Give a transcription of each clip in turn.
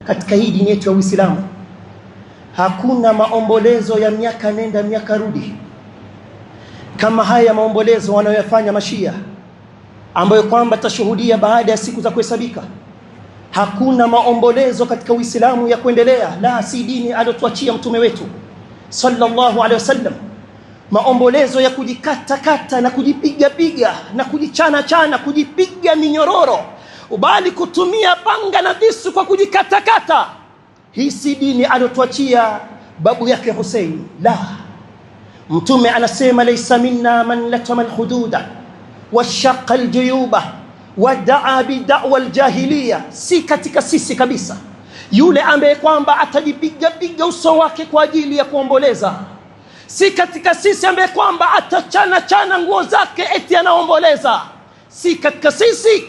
Katika hii dini yetu ya Uislamu hakuna maombolezo ya miaka nenda miaka rudi kama haya maombolezo wanayoyafanya Mashia, ambayo kwamba tashuhudia baada ya siku za kuhesabika. Hakuna maombolezo katika Uislamu ya kuendelea, la, si dini aliyotuachia mtume wetu sallallahu alaihi wasallam. Maombolezo ya kujikatakata na kujipiga piga na kujichana chana, kujipiga minyororo, bali kutumia panga na visu kwa kujikatakata, hii si dini aliyotuachia babu yake Hussein. La, mtume anasema laisa minna man latama alhududa washaqa aljuyuba wadaa bida'wa aljahiliya, si katika sisi kabisa yule ambaye kwamba atajipiga piga uso wake kwa ajili ya kuomboleza, si katika sisi ambaye kwamba atachana chana nguo zake eti anaomboleza, si katika sisi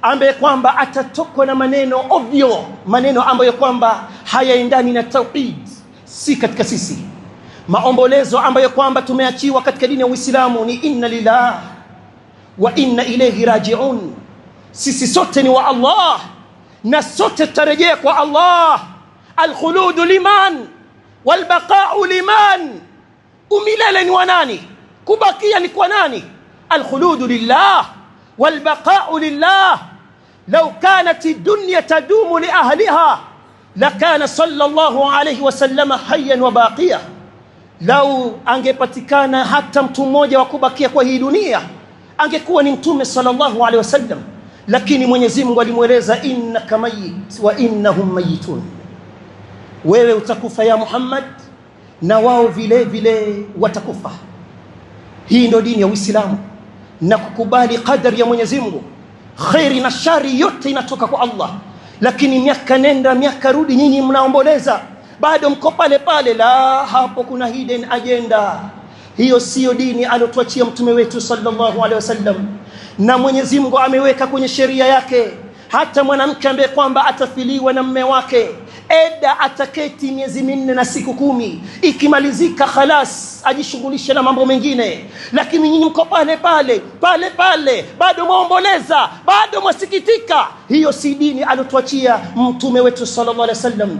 ambaye kwamba atatokwa na maneno ovyo, maneno ambayo kwamba hayaendani na tauhid, si katika sisi. Maombolezo ambayo kwamba tumeachiwa katika dini ya Uislamu ni inna lillah wa inna ilayhi rajiun. Sisi sote ni wa Allah na sote tutarejea kwa Allah. Alkhuludu liman walbaqa'u liman, umilele ni wa nani? Kubakia ni kwa nani? Alkhuludu lillah walbaqa'u lillah. Law kanat ad-dunya tadumu li ahliha lakana sallallahu alayhi wasallam hayyan wa baqiya. Lau angepatikana hata mtu mmoja wa kubakia kwa hii dunia angekuwa ni mtume sallallahu alaihi wasallam, lakini Mwenyezi Mungu alimweleza innaka mayyit wa innahum mayitun, wewe utakufa ya Muhammad na wao vile vile watakufa. Hii ndio dini ya Uislamu na kukubali qadari ya Mwenyezi Mungu. Khairi na shari yote inatoka kwa Allah, lakini miaka nenda miaka rudi, nyinyi mnaomboleza bado mko pale pale. La, hapo kuna hidden agenda. Hiyo siyo dini aliyotuachia mtume wetu sallallahu alaihi wasallam, na Mwenyezi Mungu ameweka kwenye sheria yake hata mwanamke ambaye kwamba atafiliwa na mme wake eda ataketi miezi 4 na siku 10, ikimalizika khalas ajishughulishe na mambo mengine. Lakini nyinyi mko pale pale pale pale, bado mwaomboleza, bado mwasikitika. Hiyo si dini aliyotuachia mtume wetu sallallahu alaihi wasallam.